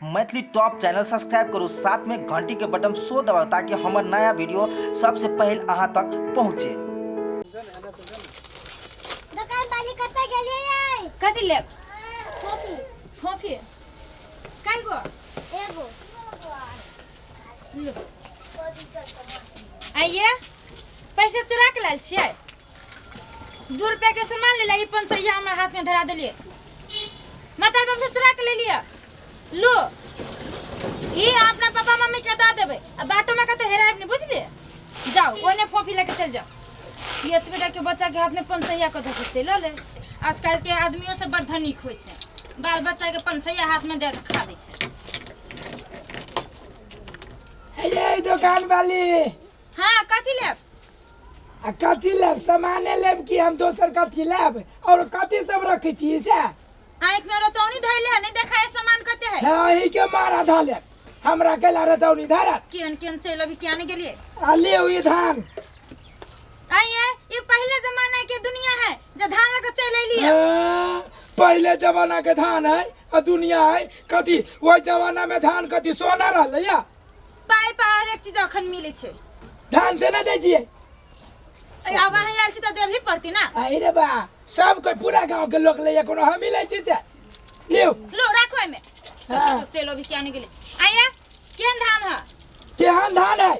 Maithili top channel subscribe करू, साथ में घंटी के बटन सो दबाउ ताकि हमर नया वीडियो सबसे पहले अहाँ तक पहुँचे। दुकान वाली कतऽ गेलियै यै? कथी लेब? कॉफी। फोफी कै गो? एगो। आइए, पैसा चुरा के लायल छियै? 2 रुपया के सामान ले ला, ई 500 हमरा हाथ में धरा देलियै। माता बाप से चुरा के ले लिया। लो, ई अपना पापा मम्मी के दऽ देबै आ बाटो में कतौ हेरायब नहीं, बुझलियै? जाओ, ओने फोफी लेके चल जाओ। ये एतबे टा के बच्चा के हाथ में 500 कतौ से चलि अलै। आजकल के आदमियों सब बड़ धनिक होइ छै, बाल बच्चा के 500 हाथ में दे के खा दै छै। ये दुकान वाली। हाँ, कथी लेब? आ कथी लेब? सामाने लेब कि हम दोसर कथी लेब? और कथी सब रखै छी से? आँखि में रतौनी धैले है, नहीं देखा है सामान कते है? हाँ, अही के मारा धा लेब, हमरा कैला रतौनी धरत? केहन केहन चलि अभी किया नहीं गेलिए? आ ले ई धान। आइए, ये पहले जमाना के दुनिया है जे धान लके चलि अयलिए। हाँ, पहले जमाना के धान है आ दुनिया है कथी? ओहि जमाना में धान कथी सोना रहलै या? पाइ पर हर एक चीज अखन मिलै छै। धान से ना दै छियै? अब अहाँ आयल छी तऽ देबही पड़ती ना। अरे रे बा, सब कोई पूरा गांव के लोग लैया, कोनो हम ही लै छी से? लियो। लो, राखो एमे। हाँ। तो चलो अभी क्या नहीं गेले। आइए, केहन धान है? केहन धान है?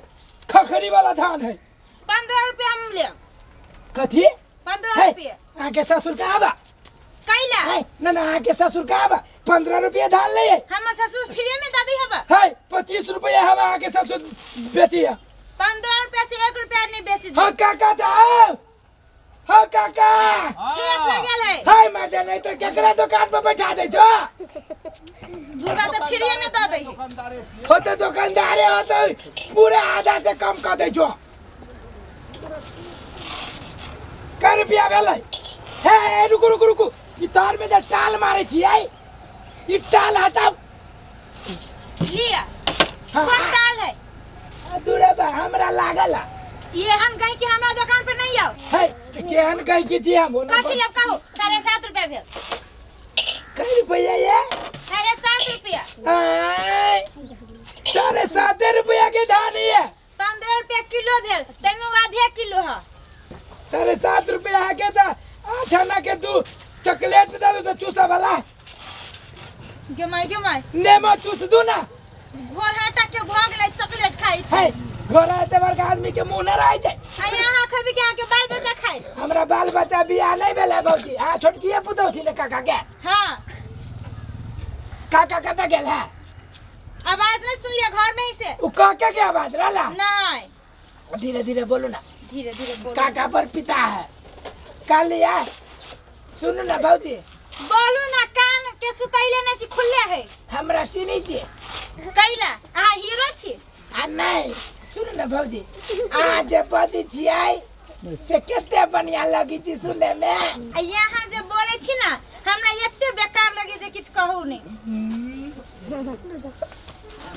खखरी वाला धान है। 15 रुपया हम लेब। कथी? 15 है, रुपया। अहाँके ससुर कहाँ बा? कैला? है, ना ना, अहाँके ससुर कहाँ बा? 15 रुपया धान ले है। हमर ससुर फ्री में दादी हबा। है, 25 रुपया हवा अहाँके ससुर बेची है। 15 रुपया से 1 रुपया नहीं बेची। हाँ काका जाओ, हाँ काका। खेत लगल है। हाय मर्दे, नहीं तो केकरा दुकान पर बैठा दे छो? झूठा तो फ्री में दे दे। होते दुकानदारे होते पूरा आधा से कम कर दे छो। कै रुपया भेलै? हे हे, रुकू रुकू रुकू, ई तार में जे टाल मारै छियै, ई टाल हटाउ। लिया। हाँ। कौन टाल है? दूरे बा, हमरा लागल है। ये हम कहीं कि हमरा दुकान पर नहीं आओ। हे, तऽ केहन कहै कि छी हम? कथी लेब कहू? 7.5 रुपया भेल। कै रुपया ये? 7.5 रुपया। आय, 7.5 रुपया के धान ये। 15 रुपया किलो भेल, ताहिमे ओ आधे किलो है। 7.5 रुपया है के तऽ 8 आना के 2 चॉकलेट दे दू तऽ चूसा वाला। गे माय, गे माय। नेमो चूस दू ना। घर हटा के भऽ गेलै चॉकलेट खाइ छी। है, घर आते बड़का आदमी के मुंह न रहै छै। आ अहाँ खेबै कि अहाँके बाल बच्चा खाइ? हमरा बाल बच्चा बियाह नहीं भेलै भौजी। अहाँ छोटकिए पुतहु छी ने काका के? हाँ। काका कतऽ गेल है? आवाज नहीं सुनलिए घर में ही से। उ काका के आवाज रहला? नहीं। धीरे धीरे बोलू ना। धीरे धीरे बोलू। काका पर पिता है। कालिया सुनू ना भौजी। बोलू ना, कान के सुतैले नहीं छी, खुले है। हमरा चिन्है छी? कैला अहाँ हीरो छी? आ नहीं, सुनू ना भौजी, अहाँ जे बजै छियै से कते बढ़िया लगै छै सुनै में। आ यहाँ जे बोलै छी ना, हमरा एते बेकार लगे जे किछु कहू नहीं।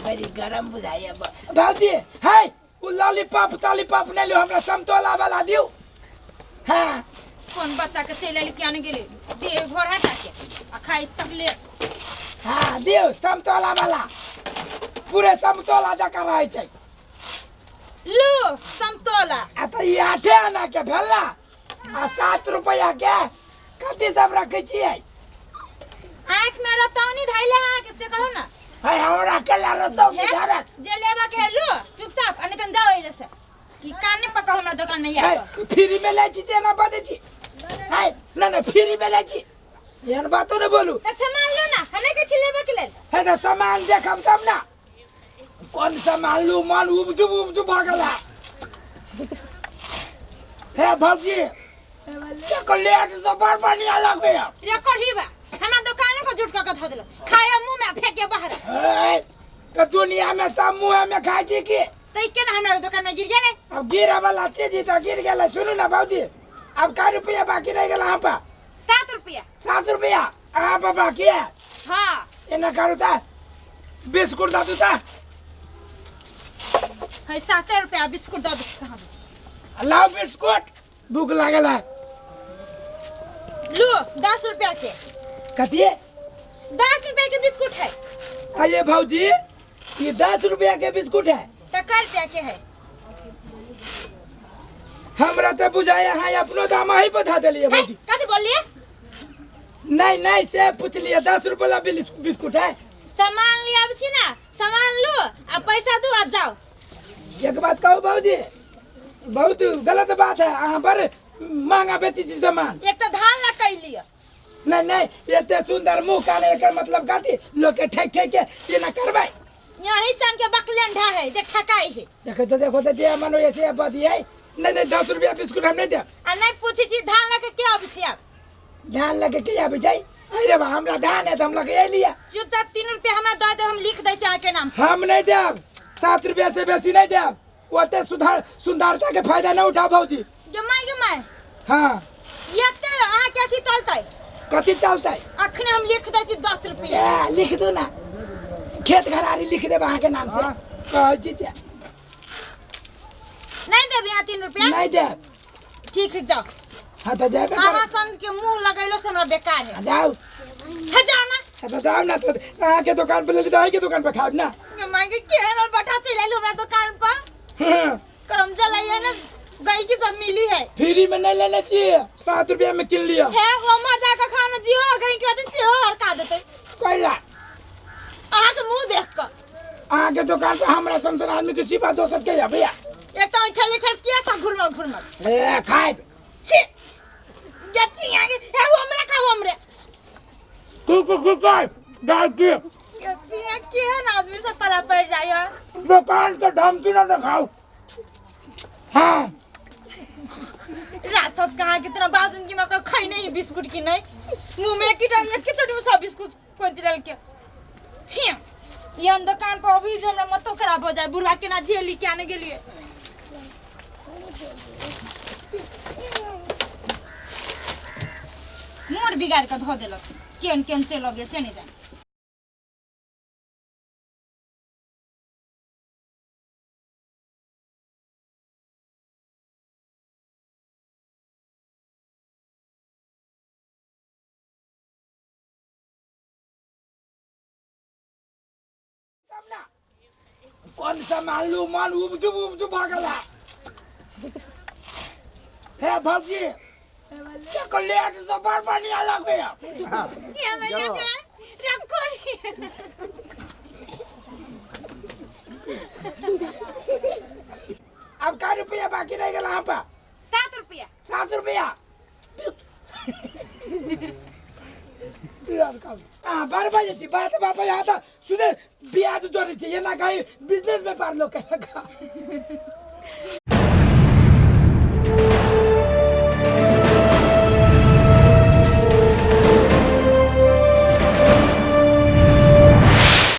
बड़ी गरम बुझाइए भौजी। है, उ लॉलीपॉप तॉलीपॉप नहीं लियो, हमरा समतोला वाला दियो। हाँ। कौन बच्चा के चलि एली किया नहीं गेली, दे घर हटा के आ खाई चॉकलेट। हाँ दियो समतोला वाला, पूरे समतोला जकाँ रहै छै। लो समतोला। आ तऽ ई 8 आना के भेल ना, आ 7 रुपया के कथी सब रखै छियै? आँखि में रतौनी धैले है अहाँके, से कहू ना। है, हमरा केला रतौनी हे, धरत? जे लेबा के है लो चुपचाप, आ नहीं तऽ जाओ एहिजे से। ई कान नहीं पकाओ हमरा दुकान में है, आके। तू फ्री में लै छी जेना बजै छी? है, ना ना, फ्री में लै छी एहन बातो नहीं बोलू। तऽ सामान लो ना, हम नहीं कहै छी लेबा के लेल। है तऽ सामान देखब तब ना, कोन सामान लू, मन उपजू उपजू भऽ गेल है। हे भौजी, चॉकलेट तो बड़ बढ़िया लगैया। रे कढ़ी बा, हमरा दुकान को झूठ कऽ के धऽ देलक, खाए मुंह में फेंके बाहर। हे, तऽ दुनिया में सब मुँह में खाइ छी की? तऽ ई केना हमरा दुकान में गिर गेलै? अब गिरे वाला चीज ही तो गिर गेलै। सुनू ना भौजी, अब कै रुपया बाकी रह गेल अहाँ पर? 7 रुपया। 7 रुपया अहाँ पर बाकी है? हाँ। एना करू तऽ बिस्कुट दऽ दू तऽ। है, 7 रुपया बिस्कुट दऽ दू। लाओ बिस्कुट, भूख लागल है। लो 10 रुपया के। कथी? 10 रुपया के बिस्कुट है। आइए भौजी, ये 10 रुपया के बिस्कुट है। तो कै रुपया के है? हमरा तो बुझाया है अपनो दाम ही बता देलिए भौजी। कथी बोलिए? नहीं नहीं से पूछ लिया, 10 रुपया ला बिस्कुट है। सामान लिया छी ना, सामान लो आ पैसा दो आ जाओ। एक बात कहू भौजी, बहुत गलत बात है, अहाँ पर महंगा बेची छी सामान। एक तो धान ला कह लिया। नहीं नहीं, एते सुंदर मुंह काने एकर मतलब काटी लोग के ठेक ठेक के ये ना करबै। यही सन के बकलेंडा है जे ठकाई है। देखो तो देखो तो जे मानो ऐसे बाजी है। नहीं नहीं 10 रुपया बिस्कुट हम नहीं देब। आ नहीं पूछी छी धान लके के आबै छी आप? धान लके के आबै छै? अरे बा हमरा धान है त हम लके लिया। चुपचाप 3 रुपया हमरा दऽ देब, हम लिख दै छी अहाँ के नाम। हम नहीं देब, 7 रुपया से बेसी नहीं देब। ओते सुधार सुंदरता के फायदा न उठा भौजी। गे my गे my. हाँ एते अहाँ के अथी चलतै? कथी चलतै? अखने हम लिख दै छी 10 रुपया। लिख दू ना, खेत घरारी लिख देब अहाँ के नाम से। कहै छी जे नहीं देब यहाँ 3 रुपया? नहीं देब। ठीक है जाओ। हाँ तो जाबे। अहाँ सन के मुंह लगैलो से हमरा बेकार है। जाओ। हाँ जाओ ना। हाँ तो जाओ ना, तो अहाँ के दुकान पर ले ली, अहाँ के दुकान पर खाब ना। मांगे केहन और बटा चलि आयल हमरा दुकान पर। करम जलाइए ना, गई की सब मिली है। फ्री में नहीं लेने चाहिए, 7 रुपया में किन लिया। है वो मर जाकर खाना जी हो गई के बाद से हड़का देते। कैला? अहाँ के मुंह देख के। अहाँ के दुकान पर हमरा सन सन आदमी के सिवा दोसर के भैया। एक तो ऐठल ऐठल किया सा घुरमल घुरमल। ए खाइब। छी। गची आगे ए वो हमरा खाओ हमरे। कु कु कु खाइ डाल के। गची केहन आदमी से पला पड़ जाय। दुकान के धमकी ना देखाओ। हाँ राक्षस कहाँ कितना बाजन की मका खाई नहीं बिस्कुट की नहीं मुंह में की डाल एक चोटी में सब बिस्कुट कोच डाल के। छी ये हम दुकान पर अभी जे हमरा मतो खराब हो जाए, बुढ़वा के ना झेली के आने के लिए। मोर बिगाड़ के धो देलक, केन केन चलि अबियै से नहीं जाने। कौन सा मान लू मान उपजू उपजू भागला। हे भौजी चॉकलेट तो बड़ बढ़िया लगैया। ये भैया के रखो। अब का रुपया बाकी रह गेल अहाँ पर? 7 रुपया। 7 रुपया। हाँ बार बार जी बात बात यहाँ था सुने ब्याज जोड़े छी ये ना कहीं बिजनेस व्यापार लोग कहीं का।